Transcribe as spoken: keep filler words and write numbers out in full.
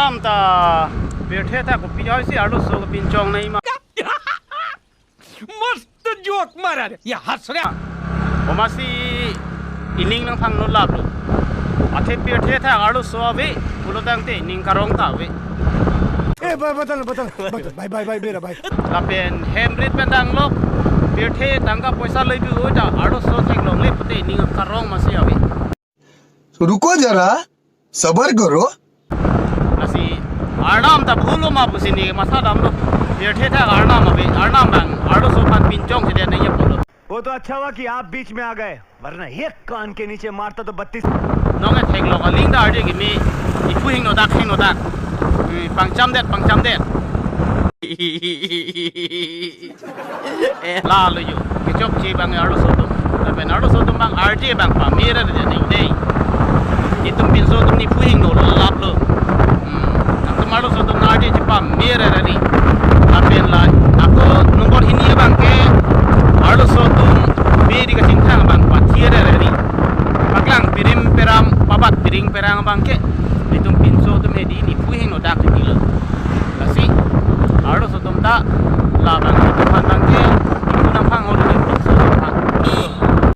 Arnam ta pirthe ta kopi hoi si arloso kepinchong nangji ma? मस्त जोक मारा रे, ये हंस रहे हैं। Komatsi ining nangthangnolaplo. Athe pirthe ta arloso ave pulo tangte ining karong ta ave. ए, ब-, बदल, बदल, बदल, भाई, भाई, भाई, मेरा भाई। Lapen hem rit pen tanglo, pirthe tangka poisa loi bi oi ta arloso theklongle pute ining karong masi ave. रुको जरा, सबर करो। Lasi Arnam ta bhulo ma pusi ne masa damlo. Pirthe ta Arnam ave, Arnam abang arloso aphan pinchongsi det nangji pulo. वो तो अच्छा हुआ कि आप बीच में आ गए, वरना एक कान के नीचे मारता तो बत्तीस। Nonke theklong aling ta arje kimi, iphu hingno dak, hingno dak. Hmm, pangcham det, pangcham det. Eh, lalo yo. Kechokche abang arloso atum. Lapen arloso atum abang arje abang pame rere dei. Netum pinso atum nephu hingnolaplo. Hmm. Nangtum arloso atum arje chepame rere dei. Lapen la ako nombor hini abang ke arloso atum beri kachingthang abang pathe rere dei. Paklang pirim peram pabat piring perang abang ke. Netum pinso atum hedi nephu hingno dak dilo. Lasi